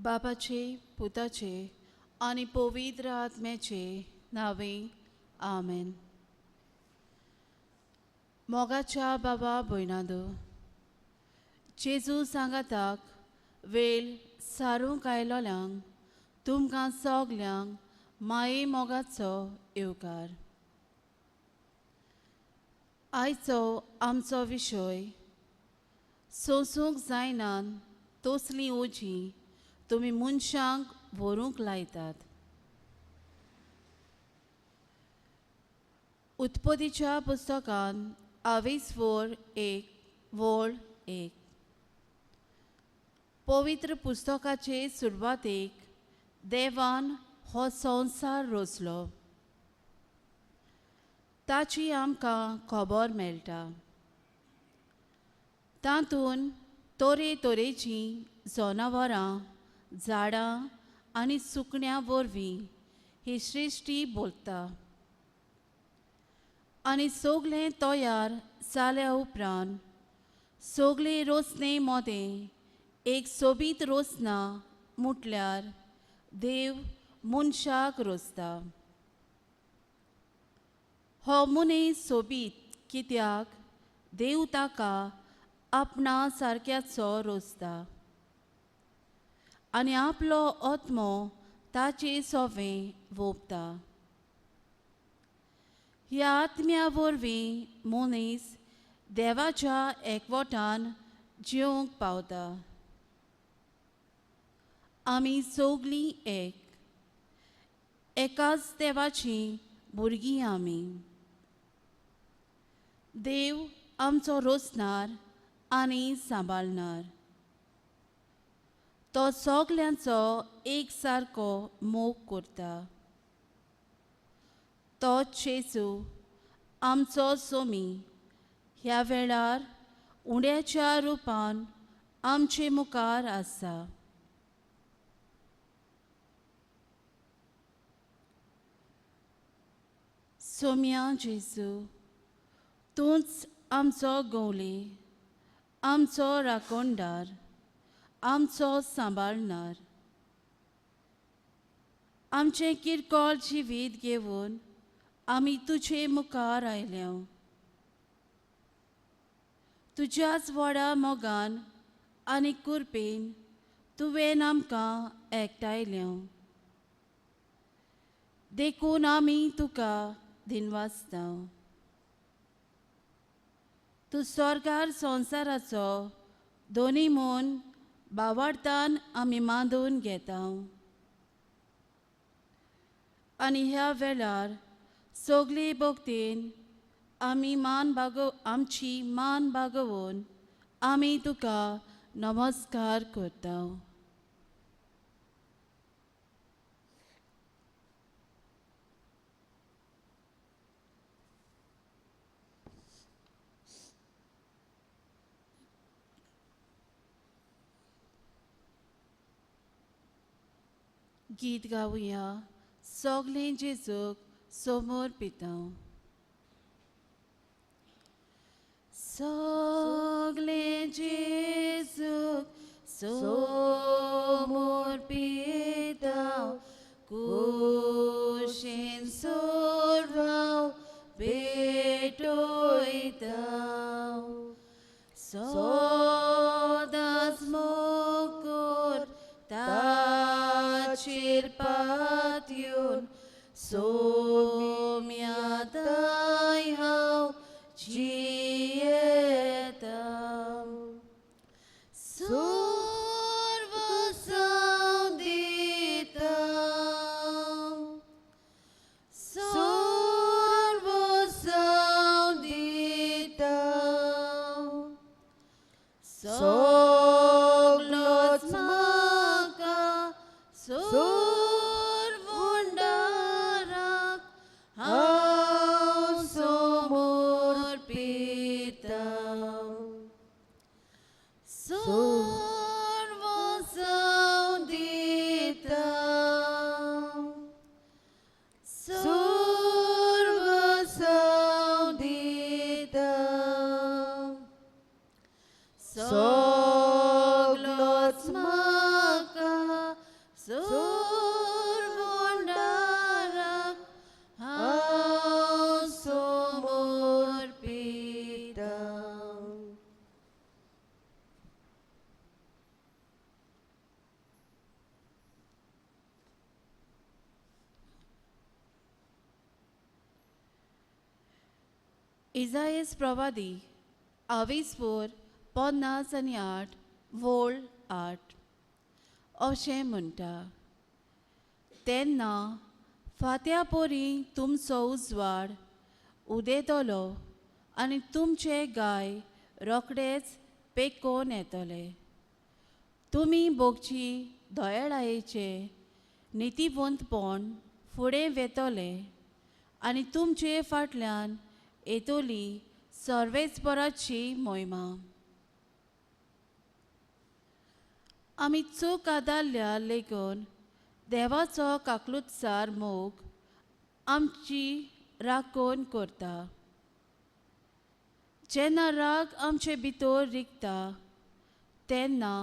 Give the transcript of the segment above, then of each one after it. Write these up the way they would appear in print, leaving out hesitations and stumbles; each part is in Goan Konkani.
बापाचे पुताचे आनी पवित्र आत्म्याचे नांवे आमेन. मोगाच्या बाबा भयणादो, जेजू सांगाताक वेल सारूंक आयलोल्यांक तुमकां सगल्यांक माये मोगाचो येवकार. आयचो आमचो विशय सोंसूंक जायना तसलीं ओजीं तुमी मनशांक व्हरूंक लायतात. उत्पत्तीच्या पुस्तकान आवेसवोर 1:1 पवित्र पुस्तकाचे सुरवातेक देवान हो संवसार रचलो, ताची आमकां खबर मेळटा. तातूंत तरेतरेचीं जनावरां, झाडां आनी सुकण्यां वरवीं ही सृश्टी बोलता. आनी सगळें तयार जाल्या उपरांत सगळे रोसणे मदें एक सोबीत रोसना म्हटल्यार देव मनशाक रोसता. हो मनीस सोबीत कित्याक देव ताका आपणा सारक्याचो रोसता आनी आपलो आत्मो ताचे सोवें वोपता. ह्या आत्म्या वरवीं मनीस देवाच्या एकवटान जिवंक पावता. आमी सगळीं एक, एकाच देवाचीं भुरगीं आमी. देव आमचो रोसणार आनी सांबाळणार. तो सगल्यांचो एक सारको मोग करता. तो जेजू आमचो सोमी ह्या वेळार उड्याच्या रुपान आमचे मुखार आसा. सोम्या जेजू, तूंच आमचो गवली, आमचो राखणदार, आमचो सांबाळणार. आमचें किरकोळ जिवीत घेवन आमी तुजे मुखार आयल्या. तुज्याच व्हडा मोगान आनी कृपेन तुवें आमकां एकठांयल्या, देखून आमी तुका दिनवासता. तूं स्वर्गार संवसाराचो दोनी म्हूण बावार्थान आमी मांदून घेता. आनी ह्या वेळार सगळे भक्तीन आमी मान बागो आमची मान बागोवन आमी तुका नमस्कार करता. गीत गावया सगळें जेजूक समोर पिता. सगळें जेजूक समोर पिता, कुशीन सोरवाव भेटोयता. सदांच मोग ताचेर पातयेवन सोम्या ताय हांव जियेता. सर्वसांव दिता, सर्वसांव दिता, सगलोच म्हाका सोरवुंडाराक हांव समोर पिता. सर्वसांव दिता, सर्वसांव दिता, सगलोच इजायस प्रवादी आवीसपूर 58 वोळ 8 अशें म्हणटा, तेन्ना फांत्या पोरी तुमचो उजवाड उदेतलो आनी तुमचे गाय रोखडेच पेकोवन येतले. तुमी भोगची दयाळायेचे नितीवंतपण फुडें वेतले आनी तुमचे फाटल्यान येतली सर्वेस्पराची मोहिमा. आमी चूक आदारल्या लेगून देवाचो काकलुतसार मोग आमची राखण करता. जेन्ना राग आमचे भितर रिगता तेन्ना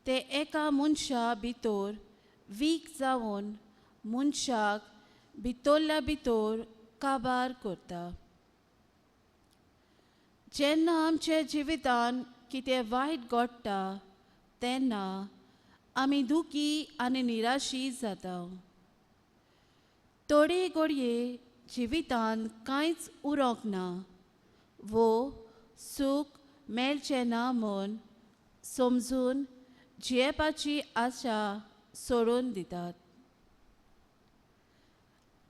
ते एका मनशा भितर वीक जावन मनशाक भितरल्या भितर काबार करता. जेन्ना आमच्या जिवितान कितें वायट घडटा तेन्ना आमी दुखी आनी निराशी जाता. थोडे घडये जिवितान कांयच उरोंक ना वो सूख मेळचें ना म्हूण समजून जियेवपाची आशा सोडून दितात.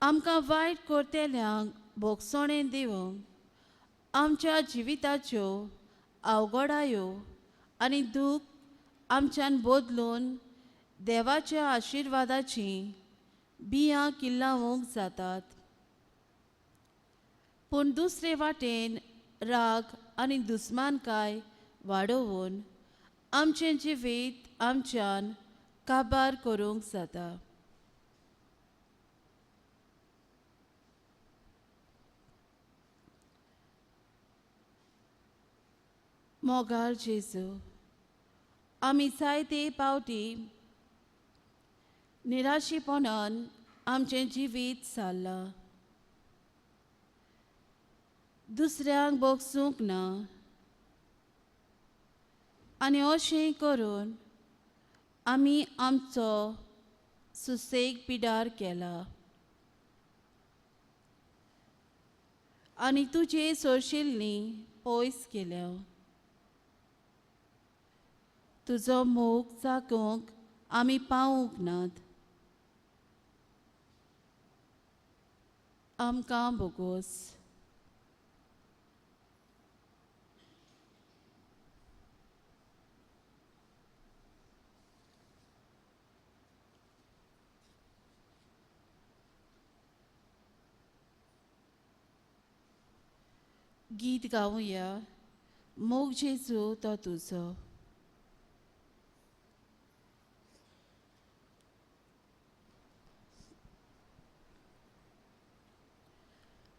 आमकां वायट करतल्यांक भोगसणें दिवंक आमच्या जिविताच्यो अवघडायो आनी दूख आमच्यान बदलून देवाच्या आशिर्वादाची बियां किल्लावंक जातात. पूण दुसरे वाटेन राग आनी दुस्मानकाय वाडोवन आमचें जिवीत आमच्यान काबार करूंक जाता. मोगाळ जेजू, आमी जायते पावटी निराशीपणान आमचें जिवीत सारलां. दुसऱ्यांक भोगसूंक ना आनी अशें करून आमी आमचो सुसेग पिडार केला आनी तुजे सोरशिल्ली पयस केल्या. तुजो मोग जागोवंक आमी पावूंक नात. आमकां भोगोस. गीत गावया, मोग जेजू तो तुजो.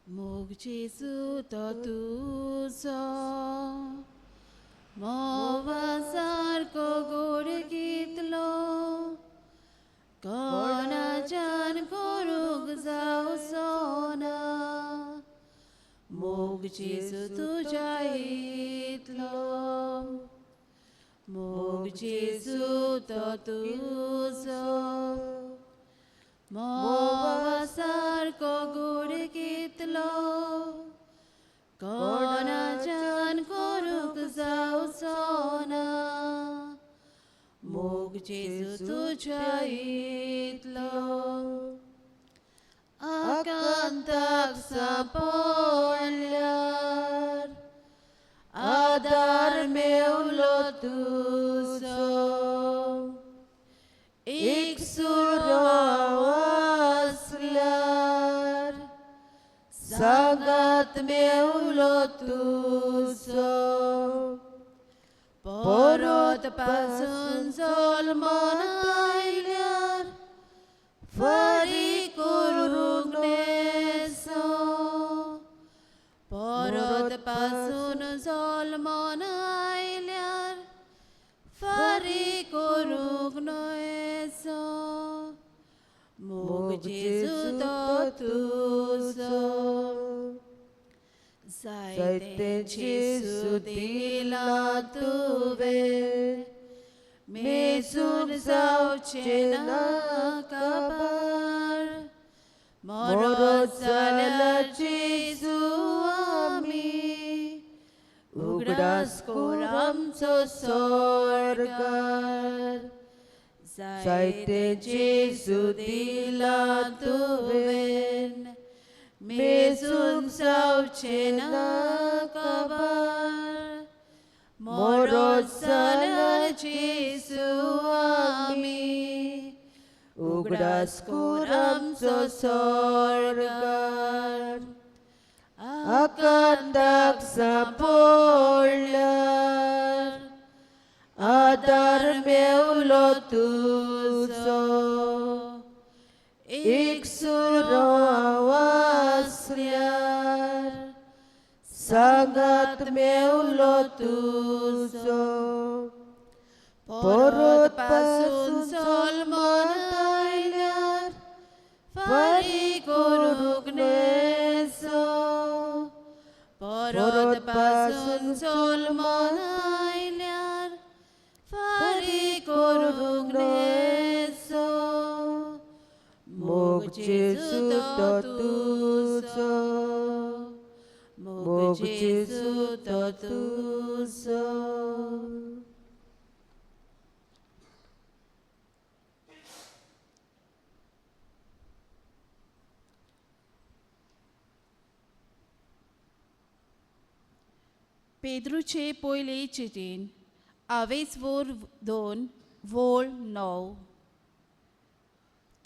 मोग जेजू तो तुजो, मोवा सारको गोड कितलो, कोणाच्यान करूंक जावचो ना. मोग जेजू तुज्या इतलो, मोग जेजू तो तुजो, मोवा सारको गोड कितलो, कोणाच्यान करूंक जावचो ना. मोग जेजू तुज्या इतलो. आकांताक सांपडल्यार आदार मेवलो तुजो, एक सुरो आसल्यार सांगात मेवलो तुजो, परत पासून जल्मोन आयल्यार फारीक करूंक न्हेसो, परत पासून जल्मोन आयल्यार फारीक करूंक न्हेसो. मोग जेजू तो तुजो, जायते जेजू दिलां तुवें, मेजून जावचें ना काबार. मरत जाल्यार जेजू आमी उगडास कोर आमचो सोर्गार जायते जेजू दिला तुवें मेजून जावचें ना काबार मोरोत जाल्यार जेजू आमी उगडास कोर आमचो सोर्गार आकांताक सांपडल्यार आदार मेवलो तुजो एक सुरो आसल्यार सांगात मेवलो तुजो परत पासून जल्मान आयल्यार फारीक करूंक नेसो परत पासून जल्मान आयल्यार फारीक करूंक नेसो मोग जेजू तो तुजो मोग जेजू तो तुजो. पेद्रूचे पयले चिटीन आवेसवोर 2 वोळ 9.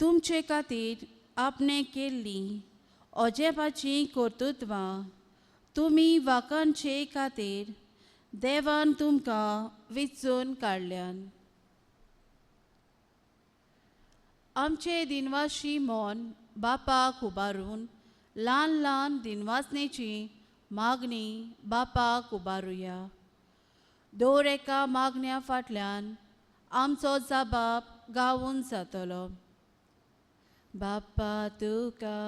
तुमचे खातीर आपणे केल्ली अजेबाचीं कर्तृत्वां तुमी वाकांचे खातीर देवान तुमकां विचून काडल्यान. आमचे दिनवाशी मन बापाक उबारून ल्हान ल्हान दिनवासनेची मागणी बापाक उबारुया. दर एका मागण्या फाटल्यान आमचो जबाब गावून जातलो. बापा तुका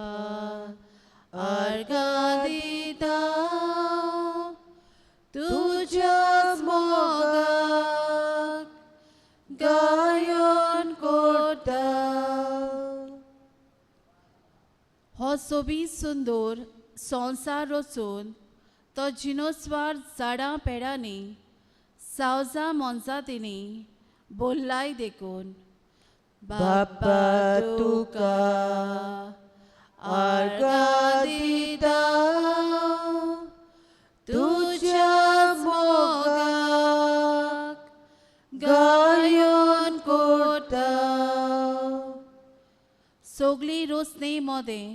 आर्गां दिता तुज्याच मोगाक गायन करता. हो सोबीत सुंदर संवसार रचून तो जिनोस्वार झाडां पेडांनी सावजां मोनजातींनी बोल्लाय देखून बापा तुका आर्गां दिता तुज्या मोगाक गायन करता. सगळी रोसणे मदें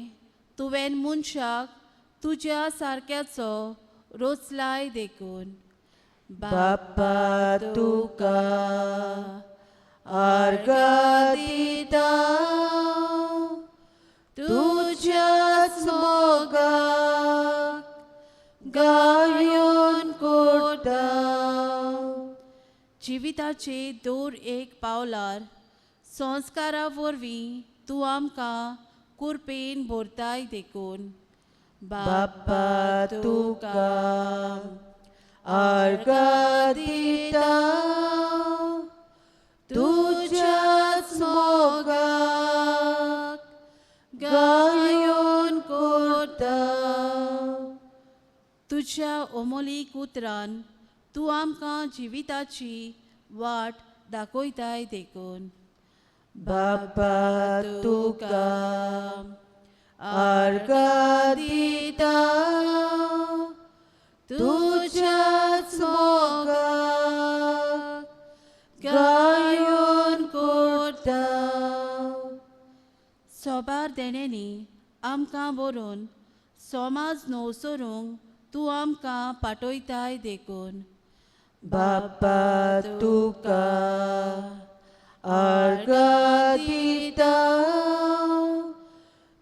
तुवें मनशाक तुज्या सारक्याचो रोचलाय देखून बापा तुका आर्गां दिता तुज्याच मोगाक गायन करता. जिविताचे दर एक पावलार संस्कारा वरवीं तूं आमकां कुरपेन भरताय देखून बापा तुका आर्गां दिता तुज्याच मोगाक गायन करता. तुज्या अमोलीक उतरान तूं आमकां जिविताची वाट दाखयताय देखून बापा तुका आर्गां दिता तुज्याच मोगाक गायन करता. सोबार देण्यांनी आमकां बरोवन समाज नवसरूंक तूं आमकां पाटयताय देखून बापा तुका आर्गां दिता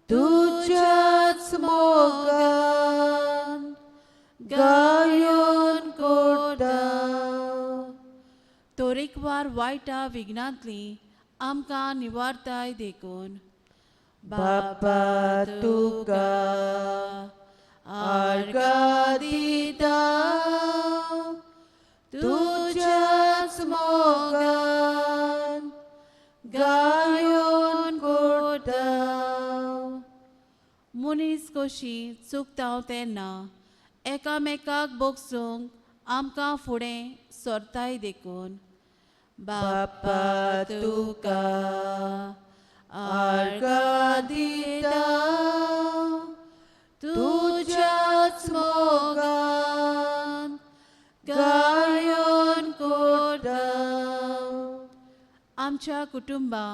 तुज्याच मोगान गायन करता. तरेकवार वायटा विघ्नांतली आमकां निवारताय देखून बापा तुका आर्गां दिता तुज्याच मोगान गायन करता. मनीस कशी चुकता तेन्ना एकामेकाक बोगसूंक आमकां फुडें सरताय देखून बापा तुका आर्गां दिता तुज्याच मोगान गायोन कोरता. आमच्या कुटुंबा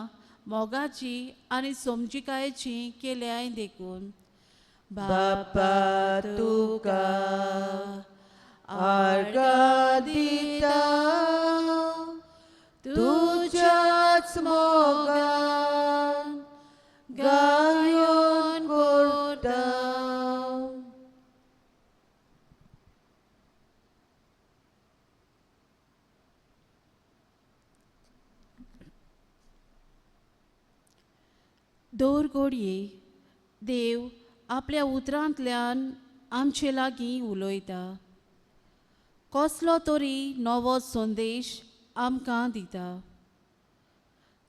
मोगाची आनी समजिकायेची केल्याय देखून बापा तुका आर्गां दिता तुज्याच मोगान गायोन कोरता. दर घडये देव आपल्या उतरांतल्यान आमचे लागीं उलयता, कसलो तरी नवो संदेश आमकां दिता.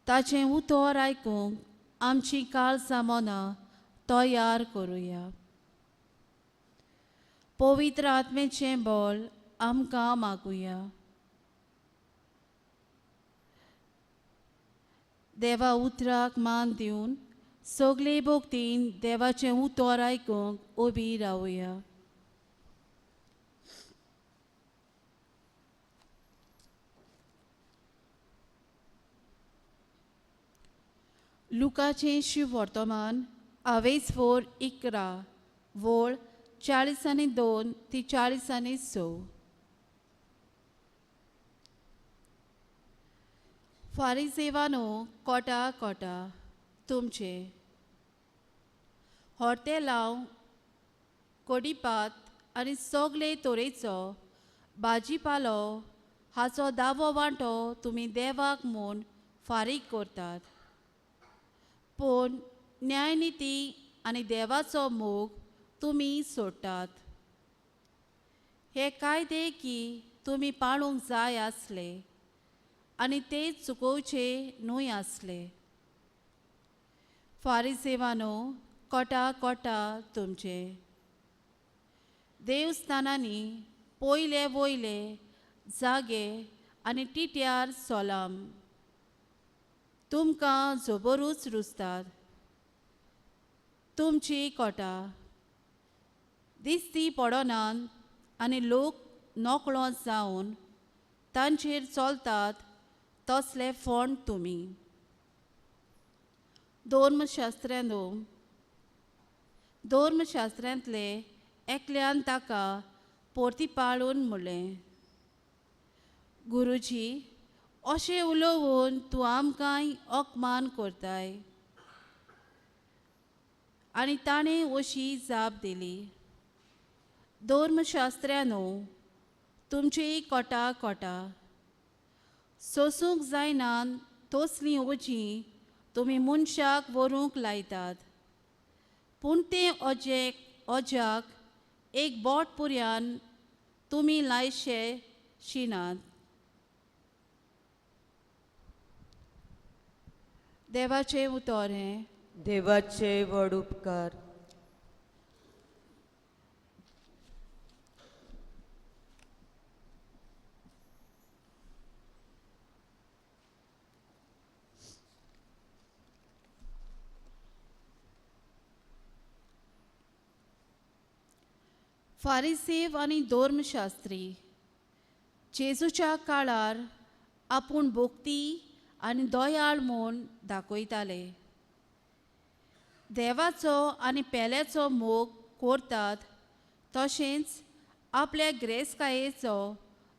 ताचें उतर आयकूंक आमची काळजां मनां तयार करुया. पवित्र आत्म्याचें बळ आमकां मागुया. देवा उतराक मान दिवन सगळे भक्तीन देवाचें उतर आयकूंक उबी रावया. लुकाचें शिववर्तमान आवेस 4:11 वळ 42 ते 46. फारिजेवानो कोटा कोटा तुमचे हॉटेलांव कोडीपात आनी सगळे तरेचो भाजीपालो हाचो दावो वांटो तुमी देवाक म्हूण फारीक करतात, पूण न्यायनिती आनी देवाचो मोग तुमी सोडटात. हे कायदे की तुमी पाळूंक जाय आसले आनी ते चुकोवचे न्हय आसले. फारिसेवानो कोटा कोटा तुमचे देवस्थानांनी पयले वयले जागे आनी टिट्यार सोलाम तुमकां जबरूच रुजतात. तुमची कोटा दिसती पडनात आनी लोक नकळो जावन तांचेर चलतात तसले फोंड तुमी. धर्मशास्त्रांतले एकल्यान ताका परतीपाळून म्हणलें, गुरुजी अशें उलोवन तूं आमकांय अपमान करताय. आनी ताणें अशी जाप दिली, धर्मशास्त्र्यानो तुमची कोटा कोटा सोसूंक जायना तसलीं ओजीं तुमी मनशाक व्हरूंक लायतात, पूण तें ओज्याक एक बोट पुर्यान तुमी लायशे शिनात. देवाचें उतर हें. देवाचे व्हड उपकार. फारिसेव आनी धर्मशास्त्री जेजूच्या काळार आपूण भक्ती आनी दयाळ म्हूण दाखयताले. देवाचो आनी पेल्याचो मोग करतात तशेंच आपल्या ग्रेसकायेचो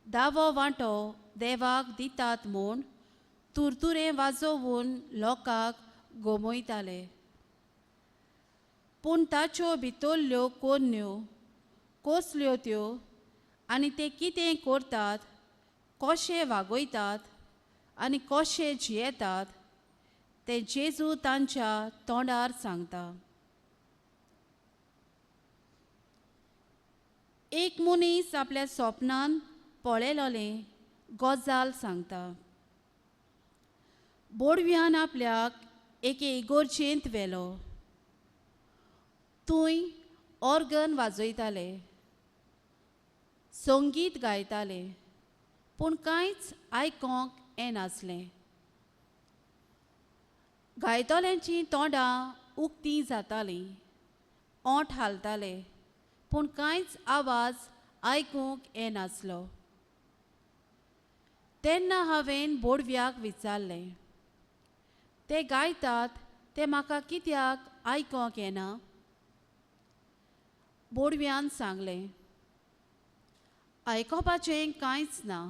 दावो वांटो देवाक दितात म्हूण तुरतुरें वाजोवन लोकांक गोमयताले. पूण ताच्यो भितरल्यो कोन्न्यो कसल्यो त्यो आनी ते कितें करतात, कशें वागयतात आनी कशें जियेतात तें जेजू तांच्या तोंडार सांगता. एक मनीस आपल्या सपनान पळयलोलें गजाल सांगता. बोडव्यान आपल्याक एके इगोर्जेंत व्हेलो. थंय ऑर्गन वाजयताले. संगीत गायताले पूण कांयच आयकोंक येनासलें. गायतल्यांचीं तोंडां उक्तीं जातालीं, ओंठ हालताले पूण कांयच आवाज आयकूंक येनासलो. तेन्ना हांवें बोडव्याक विचारलें, ते गायतात ते म्हाका कित्याक आयकोंक येना? बोडव्यान सांगलें, आयकोपाचें कांयच ना,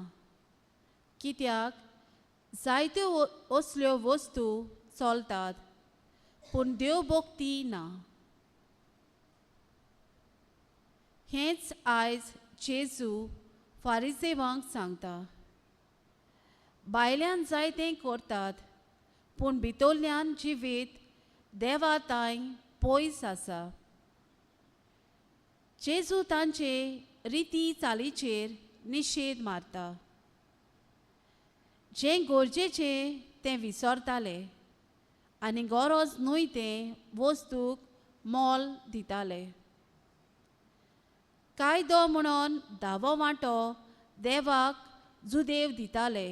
कित्याक जायत्यो असल्यो वस्तू चलतात पूण देव भक्ती ना. हेंच आयज जेजू फारिजेवांक सांगता. भायल्यान जायतें करतात पूण भितरल्यान जिवीत देवा तांय पयस आसा. जेजू तांचे रिती चालीचेर निशेध मारता. जें गरजेचें तें विसरताले आनी गरज न्हय तें वस्तूक मोल दिताले. कायदो म्हणून धावो वांटो देवाक जुदेव दिताले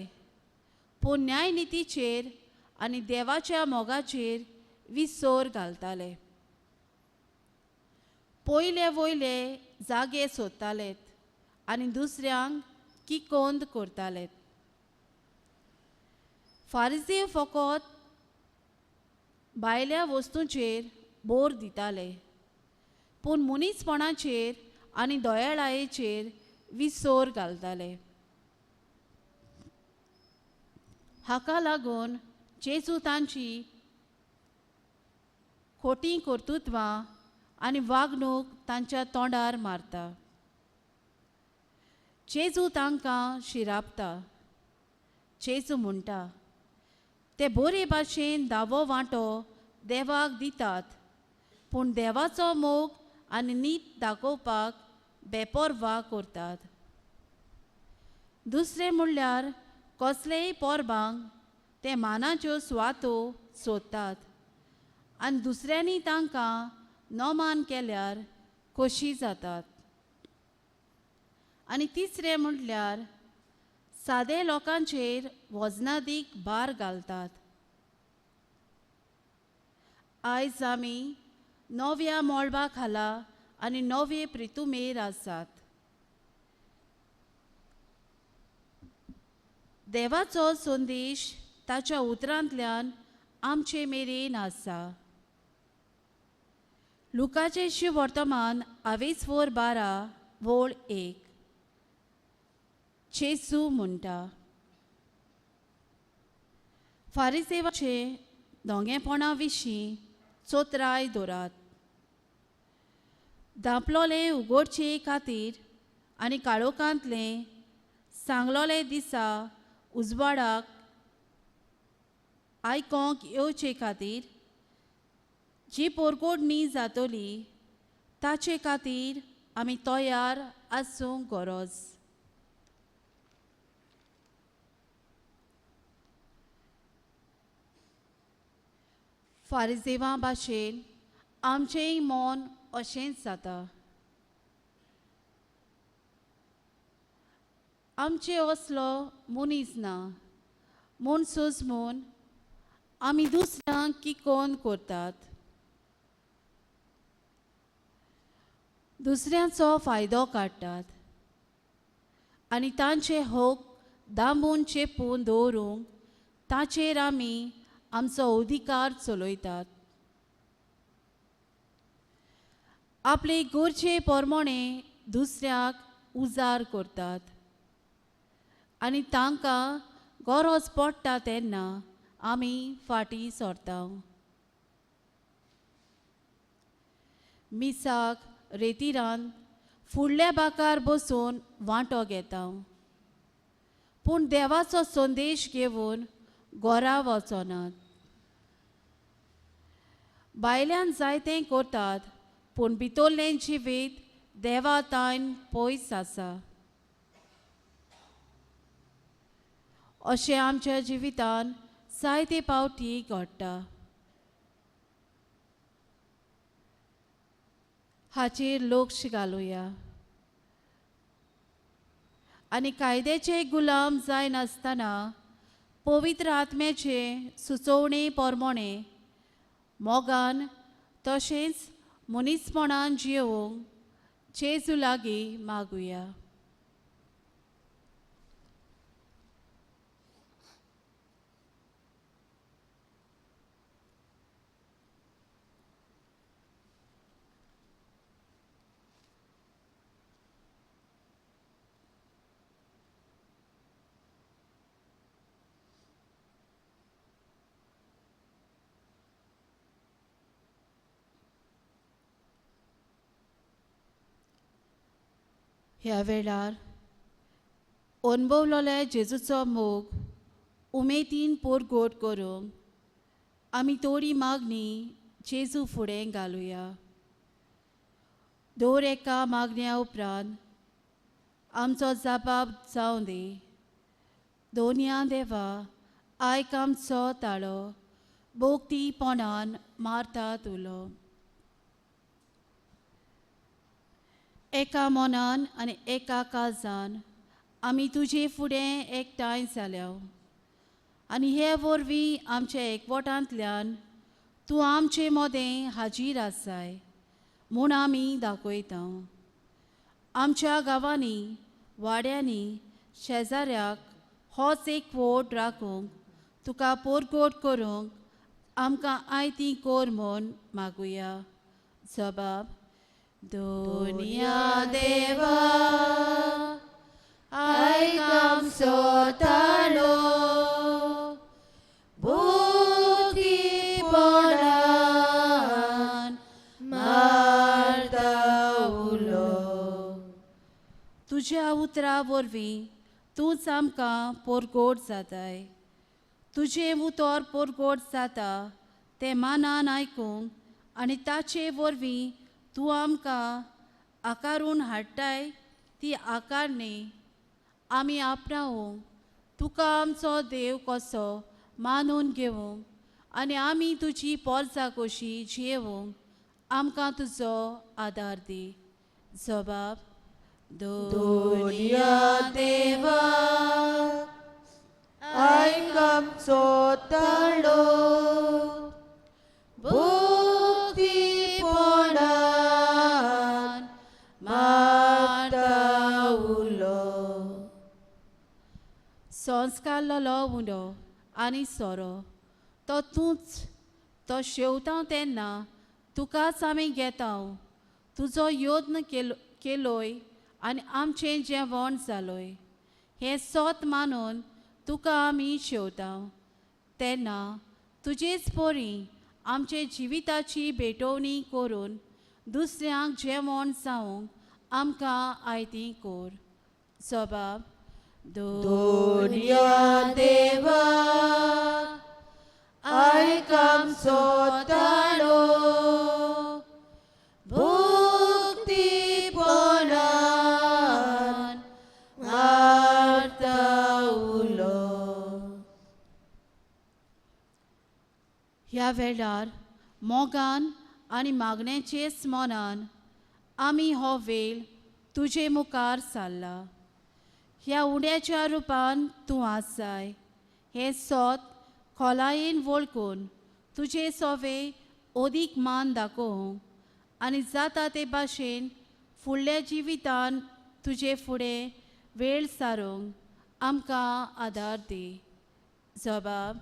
पूण न्यायनितीचेर आनी देवाच्या मोगाचेर विसर घालताले. पयले वयले जागे सोदताले आनी दुसऱ्यांक किकोंद करताले. फारिजीव फकत भायल्या वस्तूंचेर भर दिताले पूण मनीसपणाचेर आनी दयाळायेचेर विसर घालताले. हाका लागून जेजू तांची खोटी कर्तृत्वां आनी वागणूक तांच्या तोंडार मारता. जेजू तांकां शिरापता. जेजू म्हणटा, ते बरे भाशेन दावो वांटो देवाक दितात पूण देवाचो मोग आनी नीत दाखोवपाक बेपर्वा करतात. दुसरें म्हणल्यार कसलेय परबांक ते मानाच्यो सुवातो सोदतात आनी दुसऱ्यांनी तांकां नमान केल्यार खोशी जातात. आनी तिसरें म्हणल्यार सादे लोकांचेर वजनादीक भार घालतात. आयज आमी नव्या मळबा खाला आनी नवे प्रितुमेर आसात. देवाचो संदेश ताच्या उतरांतल्यान आमचे मेरेन आसा. लुकाचें शुवर्तमान आवेसवोर 12:1 जेजू म्हणटा, फारिसेवाचे दोंगेपणा विशीं चोत्राय दवरात. धांपलोलें उगडचे खातीर आनी काळोखांतलें सांगलोले दिसा उजवाडाक आयकोंक येवचे खातीर जी पोरकोडणी जातली ताचे खातीर आमी तयार आसूंक गरज. फारिजेवां भाशेन आमचेंय मन अशेंच जाता. आमचे असलो मनीस ना म्हूण सोजमून आमी दुसऱ्यांक किकोन करतात. दुसऱ्यांचो फायदो काडटात आनी तांचे हक दांबून चेपून दवरूंक ताचेर आमी आमचो अधिकार चलयतात. आपले गरजे प्रमाणे दुसऱ्याक उजार करतात आनी तांकां गरज पडटा तेन्ना आमी फाटीं सरता. मिसाक रेतिरान फुडल्या बाकार बसून वांटो घेता पूण देवाचो संदेश घेवन घरा वचनात. भायल्यान जायतें करतात पूण भितरलें जिवीत देवा तान पयस आसा. अशें आमच्या जिवितान जायते पावटी घडटा. हाचेर लक्ष घालुया. आनी कायद्याचे गुलाम जायनासतना पवित्र आत्म्याचे सुचोवणे परमोणे मोगान तशेंच मनीसपणान जियोवंक जेजू लागीं मागुया. ह्या वेळार अणभवलोल्या जेजूचो मोग उमेदीन पोरगोट करूंक आमी थोडी मागणी जेजू फुडें घालुया. दर एका मागण्या उपरांत आमचो जबाब जावं दी. दोनया देवा आयक आमचो ताळो भोगतीपणान मारता तुलो. एका मनान आनी एका काळजान आमी तुजे फुडें एकठांय जाल्या आनी हे वरवीं आमच्या एकवटांतल्यान तूं आमचे मदें हाजीर आसाय म्हूण आमी दाखयता. आमच्या गांवांनी वाड्यांनी शेजाऱ्याक होच एकवट राखूंक तुका पोरगोट करूंक आमकां आयती कोर म्हूण मागुया. जबाब दोनया देवा आयक आमचो ताळो भोगतीपणान मारता उलो. तुज्या उतरा वरवीं तूंच आमकां पोरगोट जाताय. तुजें उतर पोरगोट जाता तें मानान आयकूंक आनी ताचे वरवीं तूं आमकां आकारून हाडटाय ती आकारणी आमी आपणावंक तुका आमचो देव कसो मानून घेवंक आनी आमी तुजी पोरसां कशी जियेवंक आमकां तुजो आदार दी. जबाब दोनया देवा आयक आमचो ताळो भोगतीपणान मारता उलो. संस्कारलो उंडो आनी सोरो तो तूंच तो शेवता तेन्ना तुकाच आमी घेता. तुजो यत्न केलोय आनी आमचें जेवण जालोय हें सोत मानून तुका आमी शेवता तेन्ना तुजेच परी आमचे जिविताची भेटवणी करून दुसऱ्यांक जेवण जावंक आमकां आयती कोर. जबाब दोनया देवा आयक आमचो ताळो भोगतीपणान मारता उलो. ह्या वेळार मोगान आनी मागण्याचेच मनान आमी हो वेळ तुजे मुखार सारला. ह्या उड्याच्या रुपान तूं आसाय हें सोत खोलायेन वळखून तुजे सोवे अदीक मान दाखोवंक आनी जाता ते भाशेन फुडल्या जिवितान तुजे फुडें वेळ सारूंक आमकां आदार दी. जबाब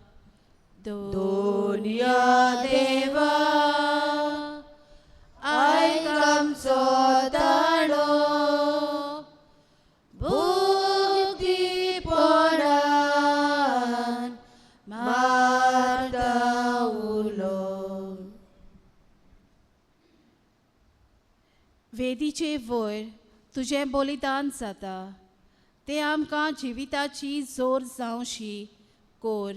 दोनया देवा आयक आमचो ताळो भोगतीपणान मारता उलो. वेदीचे वयर तुजें बलिदान जाता तें आमकां जिविताची जोर जावशी कोर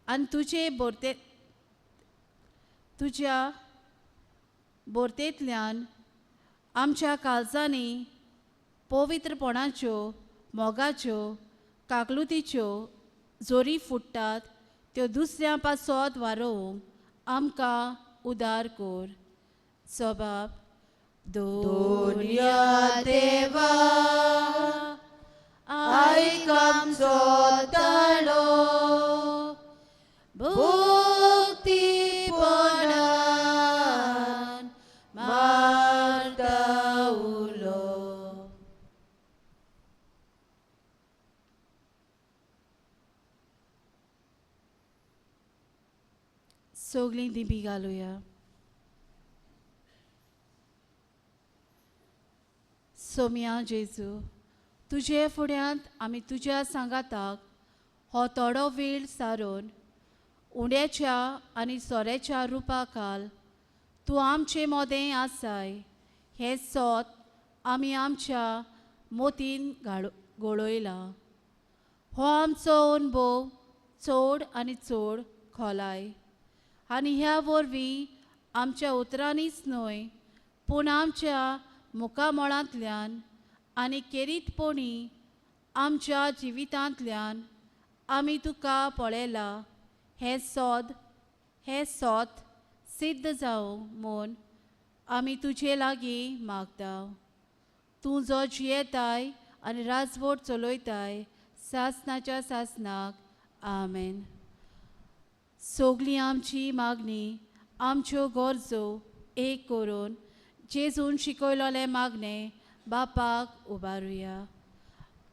आनी तुजे बोरते तुज्या बोरतेंतल्यान आमच्या काळजांनी पवित्रपणाच्यो मोगाच्यो काकलुतीच्यो जोरी फुट्टात त्यो दुसऱ्यां पासत वारोवंक आमकां उदार कोर. जबाब दोनया देवा सगळीं दिंबी घालुया. सोम्या जेजू, तुजे फुड्यांत आमी तुज्या सांगाताक हो थोडो वेळ सारून उंड्याच्या आनी सोऱ्याच्या रुपा खाल तूं आमचे मोदें आसाय हें सोत आमी आमच्या मोतीन घडयलां. हो आमचो अणभव चड आनी चड खोलाय आनी ह्या वरवीं आमच्या उतरांनीच न्हय पूण आमच्या मुखामळांतल्यान आनी केरीतपणी आमच्या जिवितांतल्यान आमी तुका पळयला हें सोद सिद्ध जावं म्हूण आमी तुजे लागीं मागता. तूं जो जियेताय आनी राजवट चलयताय सासनाच्या सासनाक. आमेन. सगळी आमची मागणी आमच्यो गरजो एक करून जेजून शिकयलोलें मागणें बापाक उबारुया.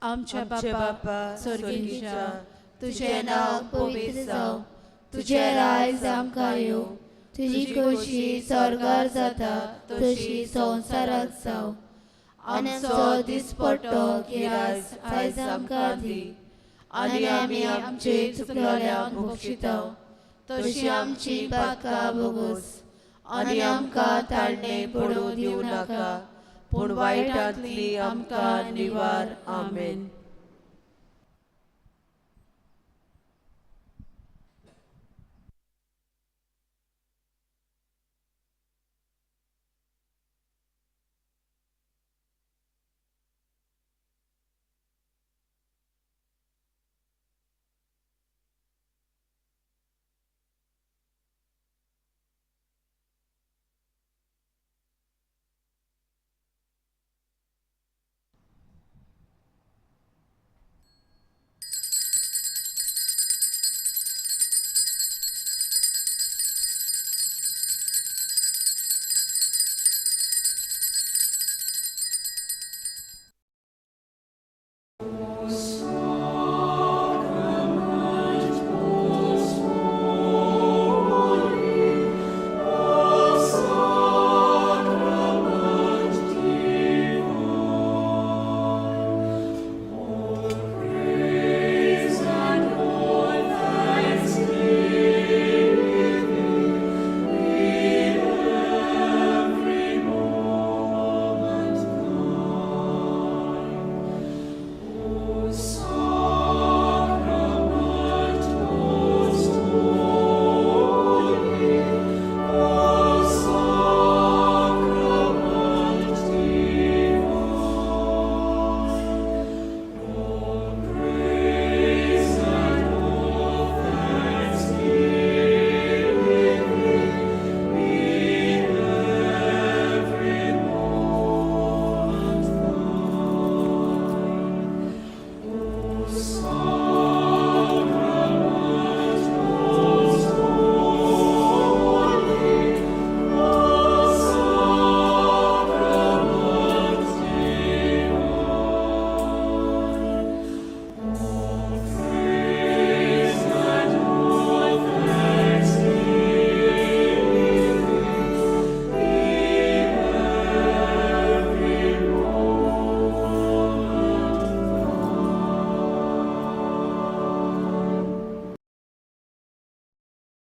आमच्या बापा स्वर्गीच्या, तुजें नांव पवित्र जावं, तुजें राज आमकां येवं, तुजी खोशी स्वर्गार जाता तशी संवसारांत जावं. आमचो दिसपट्टो गिरास आयज आमकां दी आनी आमी आमचे चुकलोल्यांक भोगशिता तशी आमची पातकां भोगोस आनी आमकां ताळणे पडूं दिवं नाका पूण वायटांतली आमकां निवार. आमेन. So